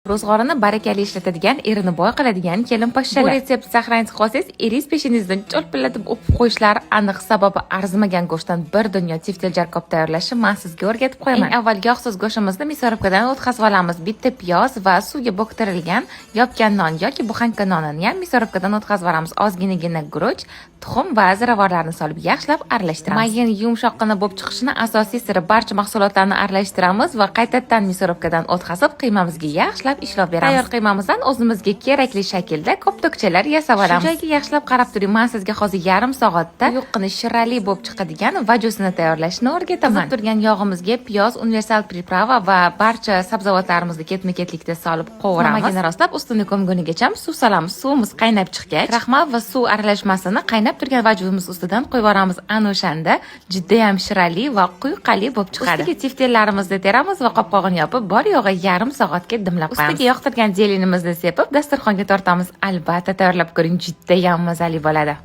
Ro'zg'orini barakali ishlatadigan, erini boy qiladigan kelin poshshalar. Bu retseptni saqlanib qolsangiz, eringiz peshanangizdan cho'lpillatib o'pib qo'yishlari aniq. Sababi arzimagan go'shtdan bir dunyo teftel jarkob tayyorlashni man sizga o'rgatib qo'yaman. Eng avval yog'siz go'shtimizni мясорубка dan o'tkazib olamiz. Bitta piyoz va suvga bo'ktirilgan yopgan non yoki буханка nonini ham мясорубка dan o'tkazib olamiz. Ozginagina guruch, tuxum va ziravorlarni solib, yaxshilab aralashtiramiz. Mayin yumshoqqina bo'lib chiqishini asosiy siri: barcha mahsulotlarni aralashtiramiz va qaytadan мясорубка dan o'tkazib, qiymamizga yaxshilab ishlov beramiz. Tayyor qiymamizdan o'zimizga kerakli shaklda koptokchalar yasab olamiz. Shu joyga yaxshilab qarab turing. Men sizga hozir yarim soatda quyuqqina, shirali bo'lib chiqadigan vajusini tayyorlashni o'rgataman. Qizib turgan yog'imizga piyoz, универсал приправа va barcha sabzavotlarimizni ketma-ketlikda solib qovuramiz. Namagini rostlab, ustini ko'mgunigacha suv solamiz. Suvimiz qaynab chiqqach, kraxmal va suv aralashmasini qaynab turgan vajuvimiz ustidan quyib yuboramiz. Ana o'shanda judayam shirali va quyuqqali bo'lib chiqadi. Ustiga teftellarimizni teramiz va qopqog'ini yopib, bor yo'g'i yarim soatga dimlab qo'yamiz. Ustiga yoqtirgan зелень imizni sepib, dasturxonga tortamiz. Albatta tayyorlab ko'ring, judayam mazali bo'ladi.